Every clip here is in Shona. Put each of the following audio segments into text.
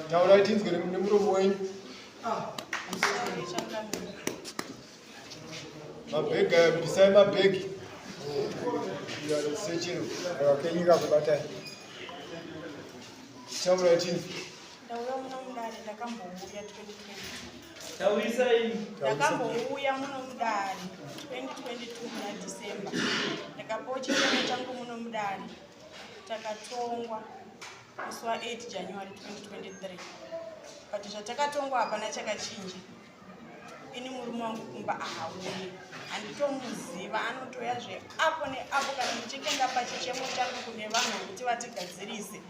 Taurai tinzwe nemuromo wenyu. Mabhegi aya bvisai mabhegi. Sechero kenyika kubatai. Taurai tinzwe. Ndauya muno mudare ndakambouya 2022. Taurisai. Ndakambouya muno mudare 2022 muna December. Ndakapiwa chichemo changu muno mudare. Takatongwa musi wa 8 January 2023. But zvatakatongwa hapana chakachinja. Ini murume wangu kumba ahauyi. Handitomuziva anotouya zveapo neapo kana ndichinge ndapa chichemo changu kune vanhu kuti vatigadzirise.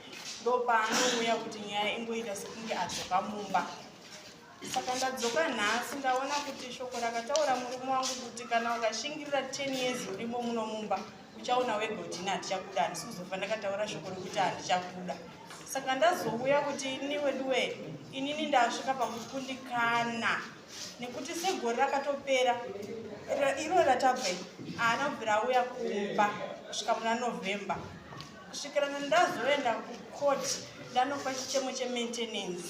Ndopaanouya kuti nyaya ingoita sekunge adzoka mumba. Saka ndadzoka nhasi ndaona kuti shoko rakataura murume wangu kuti kana ukashingirira 10 years urimo muno mumba uchaona wega kuti ini handichakuda, handisi kuzofa ndakataura shoko rekuti handichakuda. Saka ndazouya kuti ini weduwe inini ndasvika pakukundikana nekuti segore rakatopera iro ratabva iri haana kubvira auya kumba kusvika muna November kusvikira ndazoenda kucourt ndanopa chichemo chemaintenance.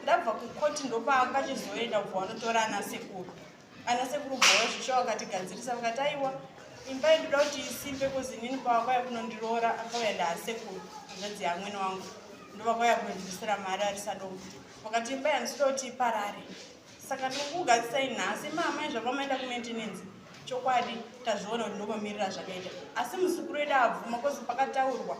Ndabva kucourt ndopaakachizoenda kubva wanotora ana sekuru. Ana sekuru bhowa zvisho vakatigadzirisa vakati aiwa imba iyi ndoda kuti isimbe kozi inini pavakauya kunondiroora akauya ndaasekuru hanzvadzi yamwene wangu ndovakauya kunondibvisira mari ari sadombo vakati imba yandisida kuti iparare saka ndikukugadzisai nhasi mama zvavamaenda kumaintenance chokwadi tazviona kuti ndomamirira zvakaita asi muzukuru wedu abvuma kozi pakataurwa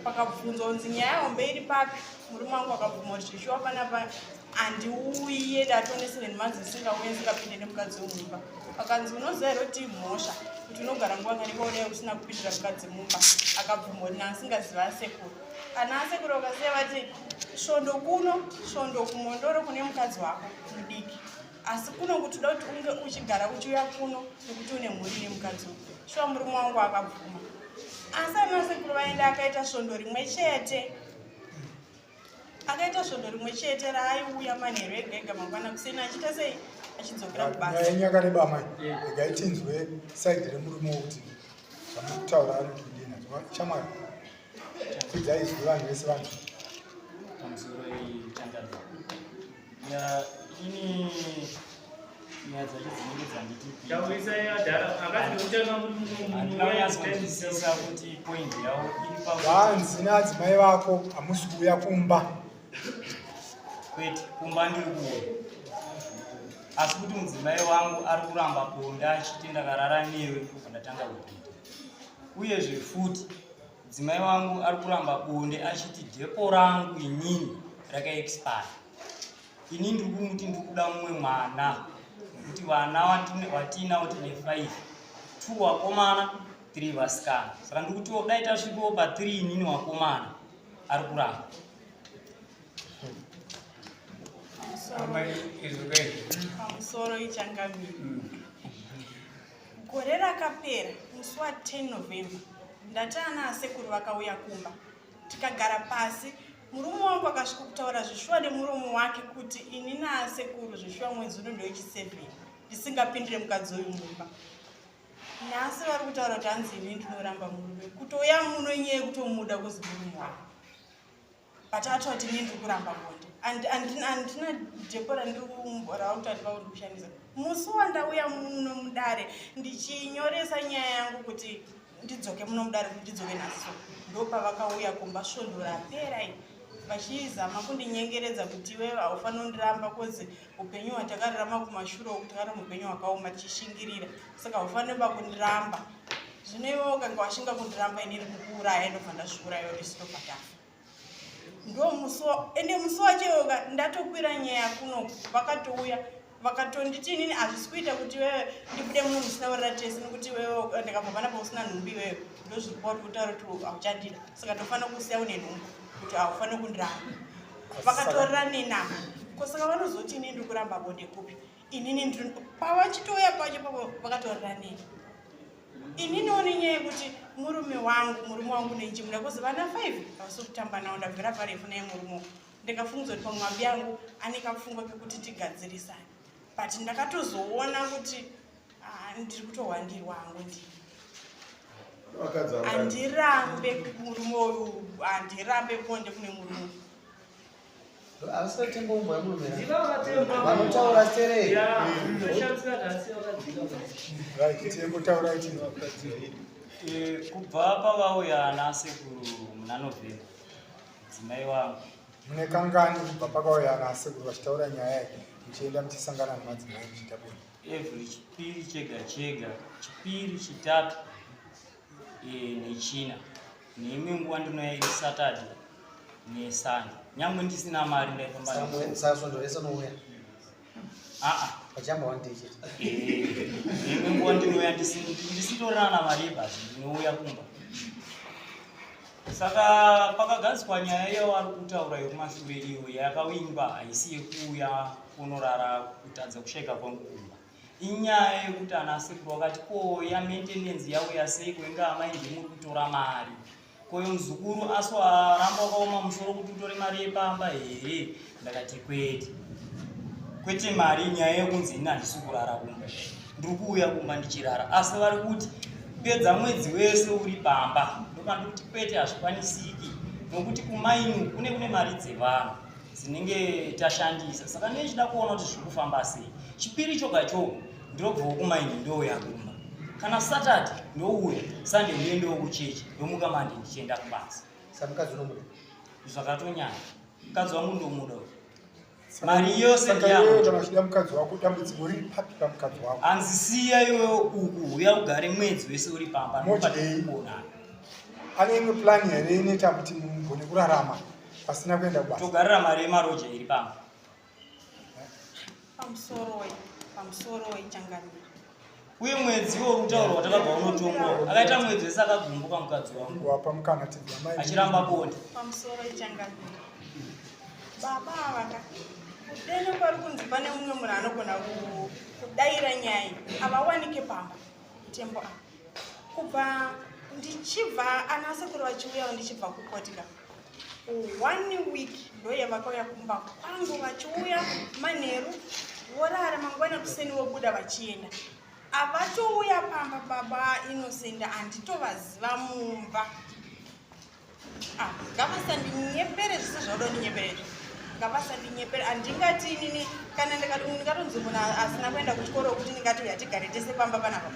pakabvunzwa kunzi nyaya hombe iri papi murume wangu akabvuma kuti zvishuwa panapa handiuye ndatone 7 months ndisingauye ndisingapinde nemukadzi wemumba akanzi unoziva here kuti imhosva kuti unogara nguva yakareba kudai usina kupindira mukadzi mumba akabvuma kuti naasingaziva asekuru ana asekuru vakasiya vati svondo kuno svondo kumondoro kune mukadzi wako mudiki asi kuno kuti uda kuti unge uchigara uchiuya kuno nekuti une mhuri nemukadzi uyu shuwa murume wangu akabvuma asi ana sekuru vaenda akaita svondo rimwe chete akaita svondo rimwe chete raaiuya manheru ega ega mangwana kuseni achiita sei achidzokera kubasa. Nyaya yenyu yakareba amai, regai tinzwe side remurume wokuti zvamuri kutaura anoti kudini. Shamwari, kwidzai izwi vanhu vese vanhu. Pamusoro ichangamire. Ya ini nyaya dzacho dzinenge dzanditi Taurisai adhara akazi kutanga muri handina kunyatsonzwisisa kuti point yavo iri pa Vanzi neadzimai vako hamusi kuuya kumba. Kwete, kumba ndiri kuuya. Asi kuti mudzimai wangu ari kuramba bonde achiti ndakarara newe kubva ndatanga kupinda. Uyezve futi mudzimai wangu ari kuramba bonde achiti depo rangu inini rakaexpire. Ini ndiri kumuti ndiri kuda mumwe mwana nekuti vana watiinawo tine 5 2 wakomana 3 vasikana. Saka ndiri kutiwo dai tasvikawo pa 3 inini wakomana ari kuramba. Pamusoro ichangamire. Gore rakapera musi wa 10 November ndati ana asekuru vakauya kumba tikagara pasi murume wangu akasvika kutaura zvishuwa nemuromo wake kuti ini naasekuru zvishuwa mwedzi uno ndoichi 7 ndisingapindire mukadzi uyu mumba. Nhasi vari kutaura kuti hanzi ini ndinoramba murume kutouya muno inyaya yekutomuda kuzi murume wangu. But ataura kuti ini ndiri kuramba bonde. Handina depo randiri kumborawa kuti andiva kuti kushandisa. Musi wandauya muno mudare ndichinyoresa nyaya yangu kuti ndidzoke muno mudare kuti ndidzoke nhasi so ndopavakauya kumba svondo rapera iri vachizama kundinyengeredza kuti iwewe haufaniri kundiramba kozi upenyu hwatakararama kumashure uku takararama upenyu hwakaoma tichishingirira saka haufaniri ba kundiramba zvino iwewe ukange washinga kundiramba inini kukuuraya ndobva ndazviuraya uri stobva tafa ndomusi ende musi wacho iwoka ndatokwira nyaya kuno vakatouya vakatonditi inini hazvisi kuita kuti iwewe ndibude muno musina warira tese nekuti iwewe ndakabva panapa usina nhumbi iwewe ndozviri kuva kuti utaura kuti hauchandida saka tofanira kusiya une nhumbu kuti haufaniri kundiramba vakatorera nenamba ko saka vanozoti inini ndiri kuramba bonde kupi inini ndiri pavachitouya pacho papo vakatorera neni ininiwo nenyaya yekuti murume wangu murume wangu nenjimuda kuzi vana 5 havasi kutamba nawo ndabvira parefu naye murume ndikafungidza kuti pamwe mabi angu ane kapfungwa kekuti tigadzirisane but ndakatozoona kuti ah, ndiri kutohwandirwa hangu ndini handirambe murume uyu handirambe bonde kune murume. Havasi vatembo umbwa yemurume. Ziva vakatemba. Vanotaura sterei. Ya, toshamisika kuti asi vakadzika. Right, Tembo, taurai tinzwe. Kubva pavauya nasekuru muna November, mudzimai wangu. Mune kangani kubva pakauya nasekuru vachitaura nyaya iyi, muchienda muchisangana nemadzimai muchiita bonde? Every Chipiri chega chega, Chipiri, Chitatu neChina, neimwe nguva ndinouya iri Saturday neSunday. Nyangwe ndisina mari, ndaifamba. Saka svondo rese unouya? Aa. Pachamba one day chete. Neimwe nguva ndinouya ndisitorina mari yebhazi, ndinouya kumba. Saka pakagadzikwa nyaya iyo ari kutaura yekumashure, iyo yakawingwa, haisi yekuuya kunorara, kutadza kushayika kwangu kumba. Inyaya yekuti ana sekuru vakati, ko ya maintenance yauya sei? Kuinga amai ndimuri kutora mari, koyo muzukuru aso aramba wakaoma musoro kuti utore mari yepamba here? Ndakati kwete, kwete, mari nyaya yekunzi ini handisi kurara kumba, ndiri kuuya kumba ndichirara, asi vari kuti pedza mwedzi wese uri pamba. Ndokandi kuti kwete, hazvikwanisiki, nokuti kumaini kune mari dzevanhu dzinenge tashandisa. Saka ndinochida kuona kuti zviri kufamba sei. Chipiri choga choga ndinobvawo kumaini, ndouya kumba. Kana Saturday ndouya, Sunday ndoendewo kuchechi, ndomuka Monday ndichienda kubasa. Saka mukadzi unomuda? Zvakatonyanya, mukadzi wangu ndomuda uyu. Mari yose Saka ndiyangu. iwewe kana uchida mukadzi wako, dambudziko riri papi pamukadzi wako? Hanzi siya iwewe uku, uya ugare mwedzi wese uri pamba. Modyei? Kuonana. Ane imwe plani here inoita kuti mugone kurarama pasina kuenda kubasa? Togarira mari yemaroja iri pamba. Pamusoroi, pamusoroi, changamire. Uye mwedzi iwo kutaurwa watakabva unotongwa, akaita mwedzi wese akagumbuka mukadzi wangu. Wapa mukana tinzwa mai. Achiramba bonde. Pamusoroi, changamire. Baba avaka kudene kwari kunzi pane mumwe munhu anogona kudayira nyaya, havawanike pamba. Tembo apa kubva ndichibva, ana sekuru vachiuyawo ndichibva kukotika, one week ndoyavakauya kumba kwangu, vachiuya manheru, vorara, mangwana kuseni vobuda vachienda. Havatouya pamba. Baba Innocent handitovaziva mumba. Ah, ngavasandinyepere zvise zvauda kundinyepere izvi, ngavasandinyepere. Handingati inini kana ndingatonzi munhu asina kuenda kuchikoro kuti ndingati uya tigare tese pamba panapa,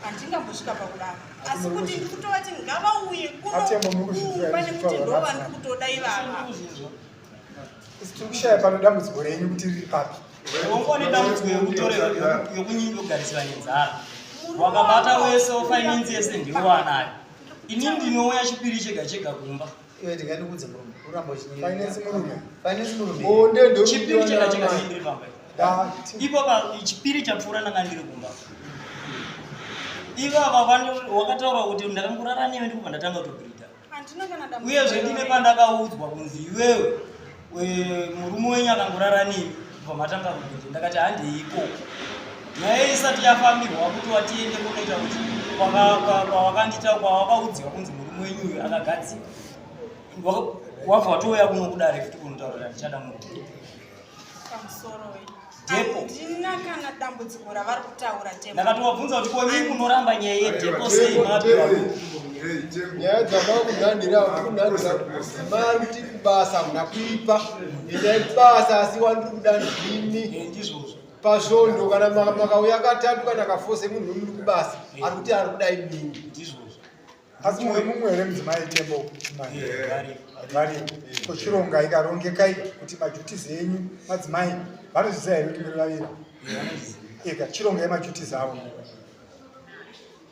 handingambosvika pakudaro. Asi kuti ndikutovati ngavauye Atembo, muri kuzvinzwa kunokumba here nekuti zvitaurwa ndo naMadzimai? vandiri kutoda ivava. Isi tiri kushaya pano dambudziko renyu kuti riri papi. Wongo nedambudziko yekutorerwa, yokugariswa nenzara. Wakabata wese, finance yese ndiwo anayo. Ini ndinouya Chipiri chega chega kumba. Iwe, ndingandikudze murume, uramba. Finance murume. Finance murume. Bonde. Chipiri chega chega ndiri pamba. Da. Ipo Chipiri chapfuura ndanga ndiri kumba. Ivava wakataura kuti ndakangorara newe, ndikubva ndatanga kutobhirida. Handina kana dambudziko. Uyezve ndine pandakaudzwa kunzi iwewe murume wenyu akangorara nemi, kubva matanga kubhirida. Ndakati handei ikoko, nyaya isati yafambirwa kuti watiende kunoita kuti kwawakandita, kwawakaudziwa kunzi murume wenyu uyu akagadzirwa. Wabva watouya kuno kudare futi kunotaura kuti handichada murume. Pamusoroi. Depo. Handina kana dambudziko ravari kutaura, Tembo. Ndakatovabvunza kuti komi munoramba nyaya yedepo sei mapiwa? Nyaya dzamava kunhandira, kunhandira mari kuti kubasa hamuna kuipa, endai kubasa, asi wandiri kuda ndini. Ndizvozvo. Pasvondo kana makauya katatu kana kafose, munhu wemuri kubasa ari kuti ari kudai mini. Ndizvozvo. Asi mumwe mumwe here mudzimai, Tembo? Varipo. Varipo. Kochironga ikarongekai kuti maduties enyu madzimai vanozviziva here kuti muri vaviri? Vanozviziva. Eka chirongai maduties avo,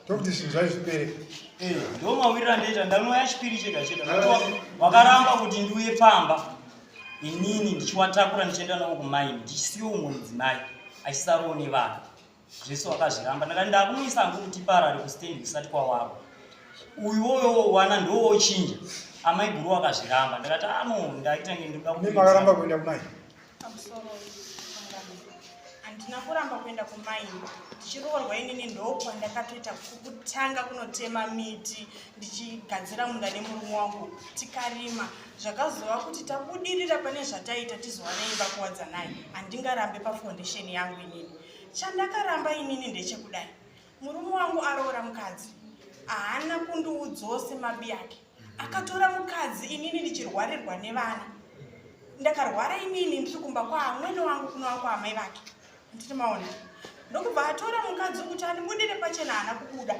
ndokuti zvinhu zvacho zvipere. Ndo mawiriro andoita, ndanouya Chipiri chega chega, nokuti wakaramba kuti ndiuye pamba inini ndichiwatakura ndichienda navo kumaini, ndichisiya umwe mudzimai achisarawo nevana. Zvese wakazviramba. Ndakati ndakumuisa hangu kuti parare kustendi kusati kwawako, uyu woyo wana ndowochinja. Amai guru wakazviramba. Ndakati ano ndaita nge ndoda. Imi makaramba kuenda kumai? Pamusoroi, changamire, handina kuramba kuenda kumaini. Ndichiroorwa inini ndokwandakatoita kutanga kunotema miti, ndichigadzira munda nemurume wangu, tikarima. Zvakazova kuti tabudirira pane zvataita, tizowana imba kuWadzanai. Handingarambe pafoundation yangu inini. Chandakaramba inini ndechekudai: murume wangu aroora mukadzi, haana kundiudzawo semabi ake. Akatora mukadzi inini ndichirwarirwa nevana. Ndakarwara inini ndiri kumba kwaamwene wangu kunova kwaamai vake. Nditi maona. Ndokubva atora mukadzi kuti andibudire pachena haana kubuda.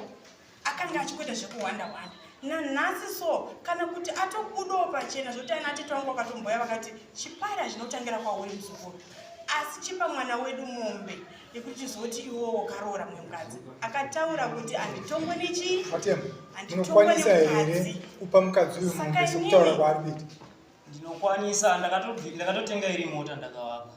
Akanga achikuita zvekuhwanda hwanda. Nanhasi so kana kuti atobudawo pachena zvekuti ana atete wangu vakatomboya vakati chipari chinotangira kwauri muzukuru. Asi chipa mwana wedu mombe yekuti tizoti iwowo karoora mumwe mukadzi. Akataura kuti handitongwe nechii? Matemba, Handitongwe munokwanisa here nemukadzi. kupa mukadzi uyu Saka mombe sekutaura inini- kwaari kuita? Ndinokwanisa, ndakatotenga iri mota ndakavapa.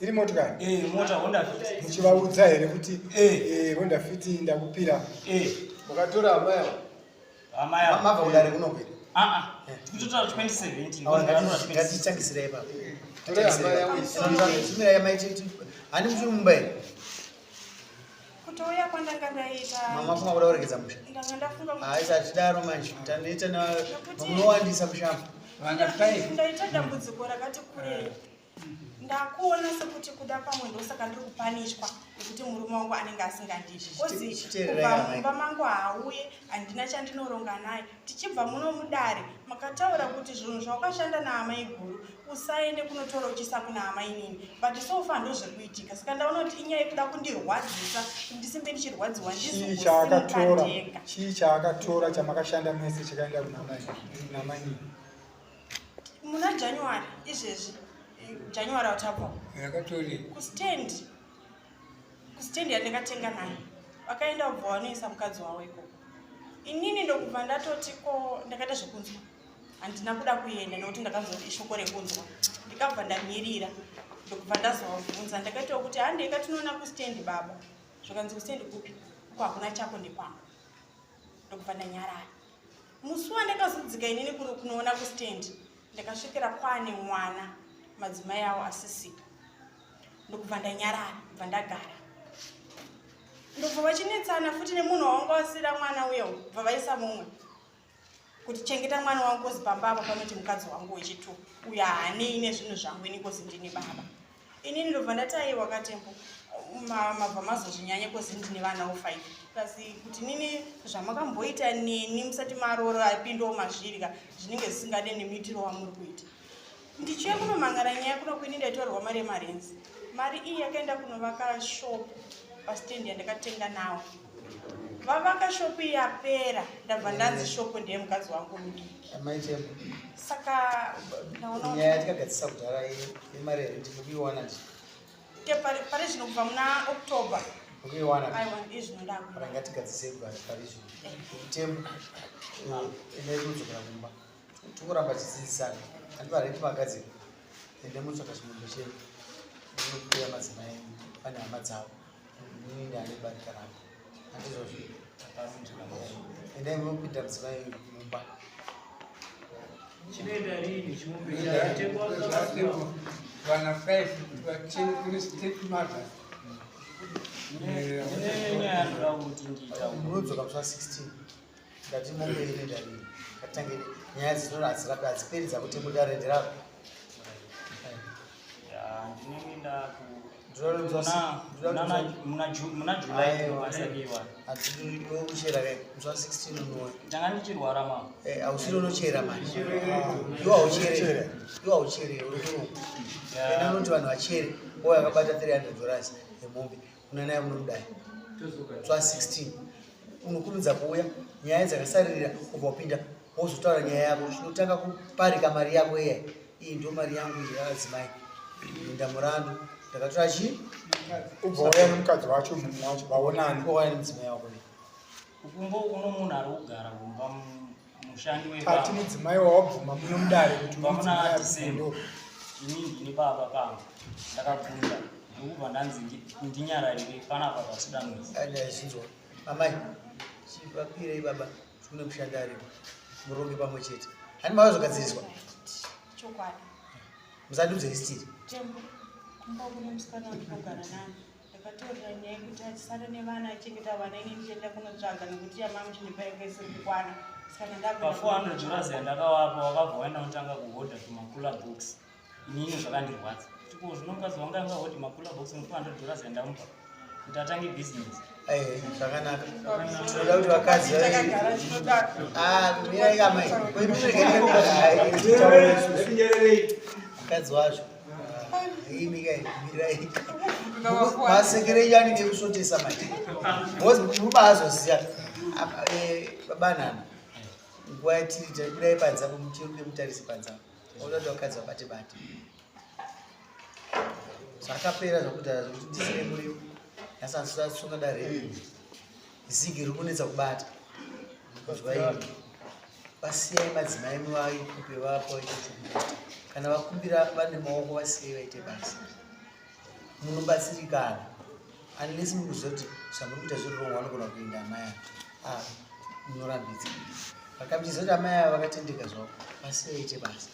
Iri motikari? Eh, mota Honda Fit. Muchivaudza here kuti Eh. Honda Fit ndakupira? Eh. Makatora amai ava? Amai ava. Mabva kudare kunokwira. Ah ah. Tikutotaura 2017. Awa, Ndakatora 2016. Ngatitangisirei ipapo. Torai amai avo isi. Timirai amai titi. Hani muchiri mumba here? Kutouya kwandanga ndaita. Mama funga kuda kuregedza musha. Ndanga ndafunga kuti Hayi satidaro manje. Tanoita na munowandisa mushamba. Ndaita dambudziko rakati kurei. Ndakuona sekuti kuda pamwe ndosaka ndiri kupanishwa nekuti murume wangu anenge asingandidi. Kozi Chiteererai kubva amai. mumba mangu haauye, handina chandinoronga naye. Tichibva muno mudare makataura kuti zvinhu zvawakashanda naamai guru usaende kunotora uchisa kuna amai nini, but so far ndozvekuitika. Saka ndaona kuti inyaya yekuda kundirwadzisa kuti ndisimbe ndichirwadziwa Chii ndizongosimuka chaakatora? ndega. Chii chaakatora chamakashanda mese chakaenda kuna amai kuna amai nini? Muna January izvezvi, January watabva Yakatori. Kustand yandakatenga nayo vakaenda kubva vanoisa mukadzi wavo ikoko. Inini ndokubva ndatoti ko ndakaita zvekunzwa, handina kuda kuenda nekuti ndakanzwa kuti ishoko rekunzwa. Ndikabva ndamirira ndokubva ndazovabvunza, ndakaitawo kuti handei katinoona kustand baba. Zvakanzi kustand kupi? Ko hakuna chako ndekwangu. Ndokubva ndanyarara. Musi wandakazodzika inini kunoona kustand ndakasvikira kwane mwana madzimai avo asisika. Ndokubva ndanyarara, ndobva ndagara. Ndobva vachinetsana futi nemunhu wanga wasira mwana uya, bva vaisa mumwe kuti chengeta mwana wangu kozi pamba apa panoti mukadzi wangu wechitu uyo haanei nezvinhu zvangu ini kozi ndini baba. Inini ndobva ndati aiwa katembo, mabva mazozvinyanya kozi ndine vana 5. Kasi kuti nini zvamakamboita neni musati maroora apindawo mazviri ka zvinenge zvisingade nemuitiro wamuri kuita. Ndichiuya kunomhangara nyaya kuno kuini ndaitorerwa mari yemarenzi. Mari iyi yakaenda kunovaka shop pastand yandakatenga nawo. Vavaka shop yapera, ndabva ndanzi shop ndeye mukadzi wangu mudiki. Amai Tembo. Saka ndaona kuti Nyaya yatikagadzisa kudhara yemari here ndikuiwana ndi. Ke pari zvino kubva muna October. Ukuiwana. Aiwa, izvino ndakuiwana. Para ngatigadzise kubva pari zvino. Tembo, ende kudzokera kumba. Tikuramba tichidzidzisana. Handi varenti magadzira. Ende mutsvaka chimombe chenyu. Munokuya madzimai enyu pane hama dzavo. Inini ndane barika rangu. Handizvozvo. Endai munopinda mudzimai mumba. Chinoenda rini chimombe chacho? Vana 5 vachiri step mother. Ndine nyaya yandoda kuti ndiitaure. Munodzoka musi wa 16. Ndati mombe inoenda rini? Ngatange nyaya dzinoda hadzirapi hadziperi dzakuti mudare nderako. Ya, ndinenge ndaku Ndinoda kuti muna July Aiwa. ndinokwanisa kuiwana. Handinochera kai musi wa 16 unoona. Ndanga ndichirwara mama. Hausiri unochera manje. Iwe hauchere. Iwe hauchere uri kurungu. Ena unoti vanhu vachere, uye akabata $300 yemombe. Una naye unomudai. Musi wa 16 unokurumidza kuuya, nyaya dzakasaririra ubva wapinda wozotaura nyaya yako. Chinotanga kuparika mari yako iya. Iyi ndo mari yangu iyi yavadzimai. Ndamurandu. Ndakatora chii? Ubva wauya nemukadzi wacho mumwe wacho vaonane. Wauya nemudzimai wako. Kumba kuno munhu ari kugara kumba mushandi webaba. Ati mudzimai wawabvuma muno mudare kuti Kubva muna mudzimai December. ndo. Ini ndini baba pangu. Ndakabvunza. Ndokubva ndanzi ndinyararire panapa pasina noise. Ndazvinzwa. Amai, chivapirei baba kune mushandi aripo. Muronge pamwe chete. Hani mavazogadziriswa. Chokwadi. Musandiudze history. Tembo, kumba kune musikana wandinogara naye. Ndakatorera nyaya yekuti achisara nevana achengeta vana ini ndichienda kunotsvaga nekuti yamama chindipa yanga isiri kukwana. Saka ndakuenda Pa $400 yandakavapa wakabva waenda kutanga kuhodha tumakula box. Inini zvakandirwadza. Kuti ko zvino mukadzi wangu anga hodhi makula box ne $400 yandamupa kuti atange business. Zvakanaka. Tinoda kuti vakadzi vave- Takagara tinodaro. Ah, mirai amai. Mukadzi wacho. Ah, imi kai mirai. Masekere enyu anenge ekusvotesa manje. Because murume haazoziva. Eh, baba nana. Nguva yatiri taibudai panze apo muchirume mutarise panze apo. Oda kuti vakadzi vabate bate. Zvakapera zvakudhara zvekuti ndisire muriwo. Nhasi handisati dare. Zigi riri kunetsa kubata. Zvaini. Vasiyai madzimai muvaikupe vapo vaite chokuita. Kana vakumbira vane maoko vasiyai vaite basa. Munobatsirikana. Unless muri kuziva kuti zvamuri kuita zviri wrong vanogona kuenda amai ava. Ah, munorambidza. Vakamuchiziva kuti amai ava vakatendeka zvavo vasiyai vaite basa.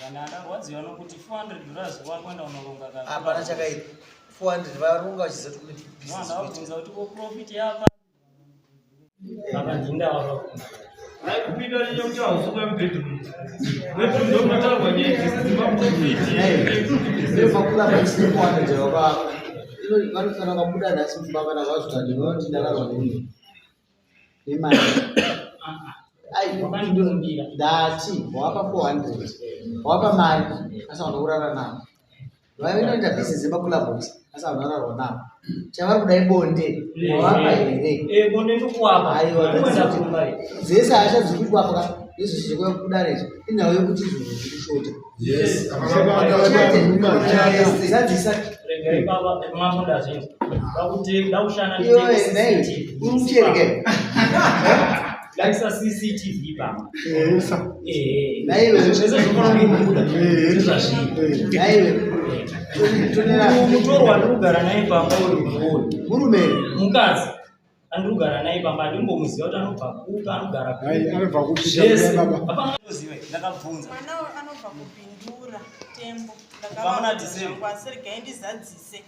Vana ndarwadziwa nokuti 400 dollars wakuenda unoronga ka. Hapana chakaipa. 400 varonga vachiziva kuti kune business Mwana wabvunza kuti ko profit yapa. Apa ndinda wakafunga. Kupinda nenyaya kuti hausuka mubedroom. Bedroom ndokunotaurwa nyaya dzese dzemaprofit. Makura vaisine 400 vakavaka. Vanofanira kabuda nhasi mumba kana vazotande vanoti ndakarwa nemunhu. Nemari. Ndati wapa 400 wapa mari asi hauna kurara navo. Vanoita business yemakulabhox asi hauna kurarwa navo. Chavari kuda ibonde wavapa here? Eh, bonde ndokuwapa. Aiwa, Kuenda kumba here. Dzese hasha dziri kuitwa apa ka izvi zviri kudare izvi inhau yekuti izvozvo zviri kushota. Yes. Zadzisa Regai baba mambo ndazvinzwa. Ndakuti ndakushanda iwe nditenge nei CCTV. uri kuchereka. Ndaisa CCTV pamba. Eh. Naiwe. Zvese zvinofana kubuda. Ndizvazviri. Naiwe. Tonera Mutorwa ndiri kugara naye pamba uri muoni. murume. Mukadzi andiri kugara naye pamba andimbomuziva kuti anobva kupi anogara kupi. Hai, anobva kupi Zvese. baba? Hapana unoziva ndakabvunza. Mwana uyu anobva kupindura tembo. Kubva muna December. Asi regai ndizadzise.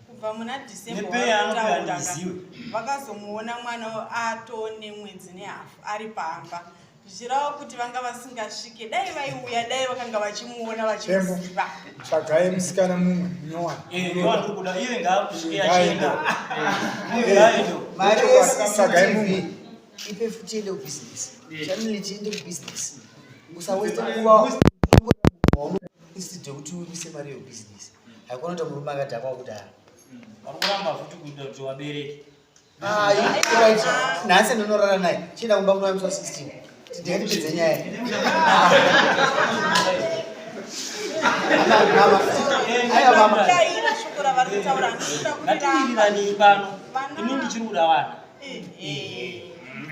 Kubva muna December Nepeya anopeya vakataura ka, ndiziwe. vakazomuona mwana uyu atone mwedzi nehafu ari pamba. Zvichireva kuti vanga vasingasvike dai vaiuya dai vakanga vachimuona vachimuziva. Tsvagai musikana mumwe munyowani. Eh, ndiwo andiri kuda iye ngaasvike Ngaende. achienda. Ngaende. Mari Tsvagai mumwe. yeCCTV ipe futi iende kubusiness. Channel ichi iende kubusiness. Usaweste nguva instead yekuti umise mari yebusiness. Haikona kuti murume akadhakwa kudaro. Vari kuramba futi kuita kuti vabereki. Ai, right. Nhasi ndinorara naye. Chienda kumba kunowa musi wa 16. Ndingatipedze nyaya. Mama, mama. Aiwa mama. Daira shoko ravari kutaura handisi kuda kuriramba. Ngatiriranei pano. Vana- Ini ndichiri kuda vana. Eh, eh.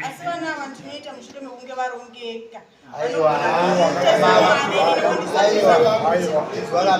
Asi vana ava ndinoita mushure mekunge varongeka. Aiwa. Vanogona kuita Mama. semwana, inini Aiwa. Aiwa. Izwa la